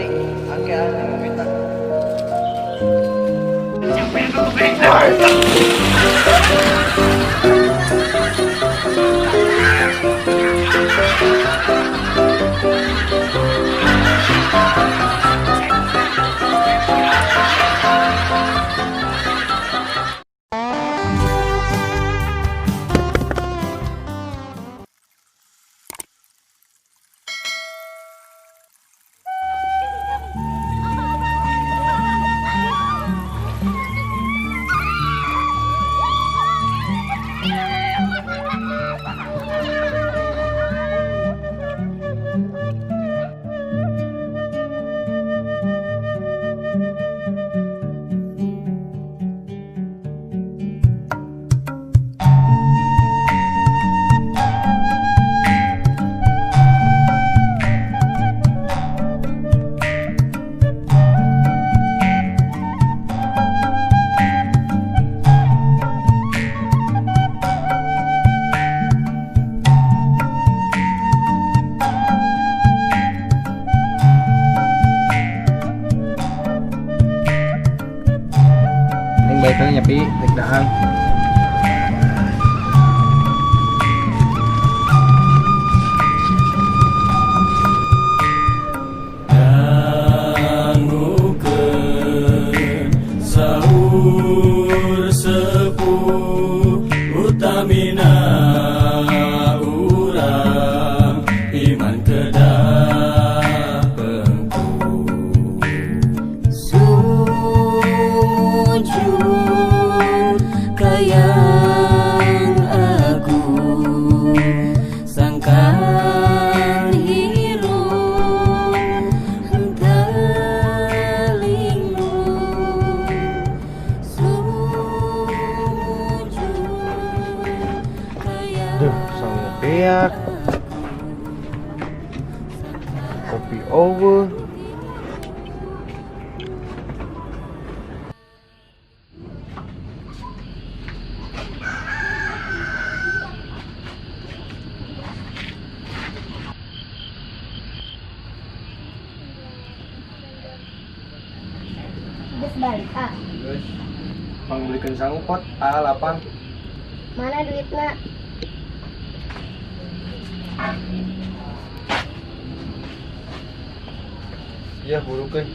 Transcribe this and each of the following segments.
Nanti angke anu minta. Aing balik teh nyepi rek dahang. Dangukeun sahur sepuh utamina urang iman kedah pengku. Sujud kayang agung sangkan hirup henteu linglung. Sujud kayang Duh, sangu beak. Kopi over. Geus balik ah. Geus. Pangbelikeun sangu pot A8. Mana duitna? Iya, burukeun.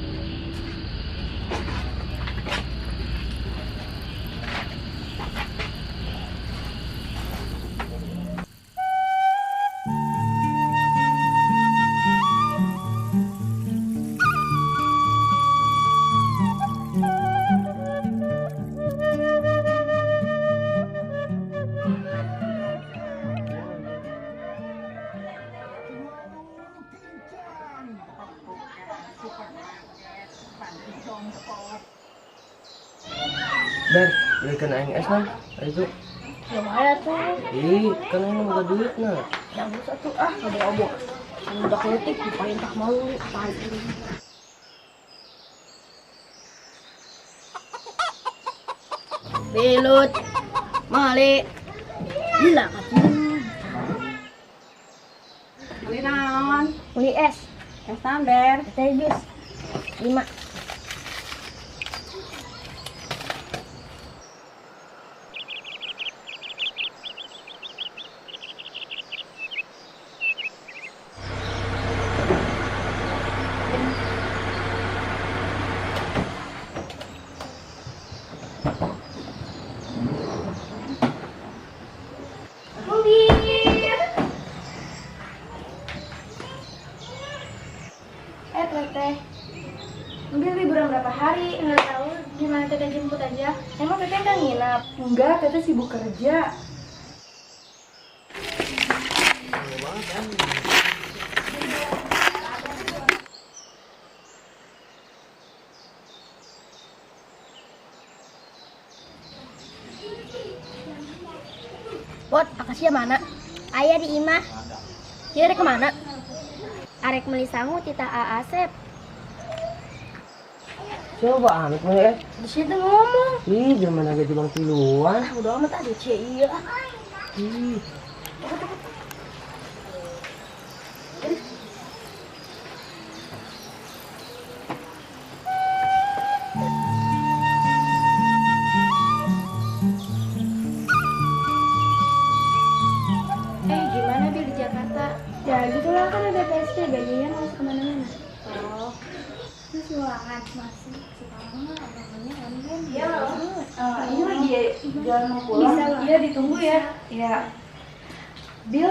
Ber, belikan aing es nah. Ayo. Lumayan tuh. Ih, kan aing boga duit nah. Yang satu ah, abo-abo. Udah keletik dipain tak mau tai. Belut. Male. Gila kaki. Beli naon? Beli es. Es tamber. Teh jus. 5. Teteh, ambil liburan berapa hari? Nggak tahu, gimana teteh jemput aja. Emang teteh nggak nginap? Enggak, teteh sibuk kerja. Pot, akasia mana? Ayah di imah. Dia arek kemana? Arek meuli sangu tita A Asep. Coba anak mah eh. Di situ ngomong. Ih, zaman agak cuma kiluan. Ah, udah amat ada cie iya. Ih. Masih ulangan? Masih. Sekarang mah abangnya online. Iya loh. Ini lagi jalan mau pulang. Iya, ditunggu ya. Iya. Deal,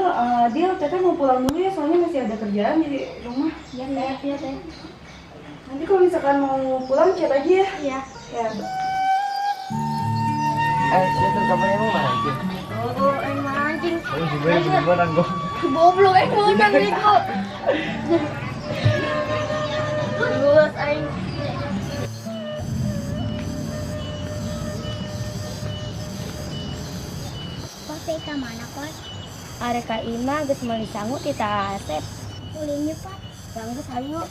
Deal, Teteh mau pulang dulu ya, soalnya masih ada kerjaan di rumah. Iya, Teh. Iya, Teh. Nanti kalau misalkan mau pulang, chat aja ya. Iya. Ya. Itu kapan emang mancing? Oh, emang mancing. Oh, si gue beneran gua. Goblok, menang nih gua. Lulus aing. Pot ka mana, Pot? Arek ka imah geus meuli sangu ti ta Asep. Ulin yeuh, Pot. Geus hayu.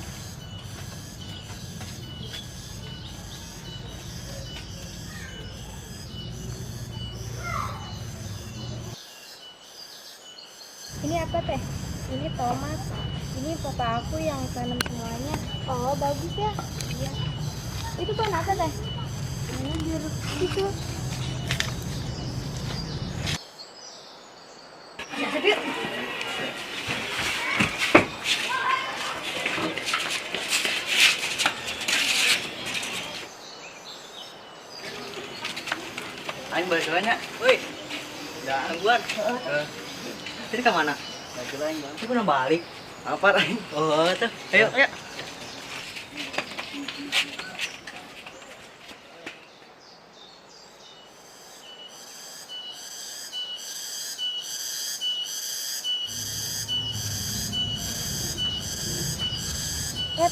Ini apa, Teh? Ini tomat. Ini papa aku yang tanam semuanya. Oh, bagus ya. Iya. Itu pohon apa, Teh? Ini jeruk gitu. Yuk. Aing balik lagi nya. Woi. Udah gangguan. Heeh. Tadi ke mana? Balik lagi, Bang. Itu pernah balik. Apa, aing? Oh, tuh. Ayo, ayo.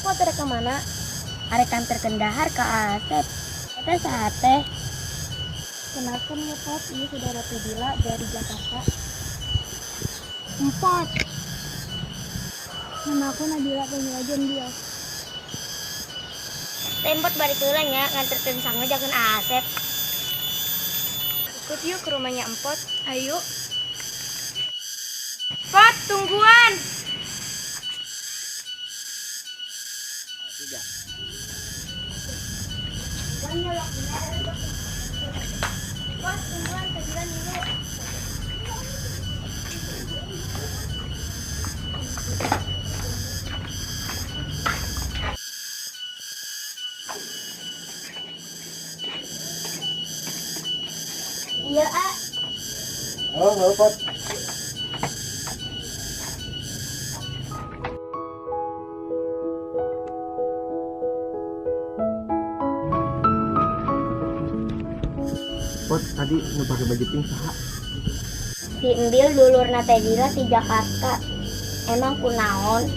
Pot rek ka mana? Arek anterkeun dahar ka Asep. Eta saha teh? Kenalkan ya, Pot, ini saudara Tedila dari Jakarta. Empat. Nama aku Nabila, panggil aja Nbil. Tempot balik heula nya nganterkeun sangu jakeun Asep. Ikut yuk ke rumahnya Empot. Ayo. Pot, tungguan. Pot, tungguan, Tedila ngilu. Iya, A. Oh, nggak Pot. Pot, tadi nu pakai baju pink saha? Si Embil dulurna Tedila di Jakarta. Emang kunaon?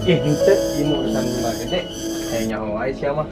Ih, henteu, ieu mah urusan mah gede. Kayak nyaho wae sia mah.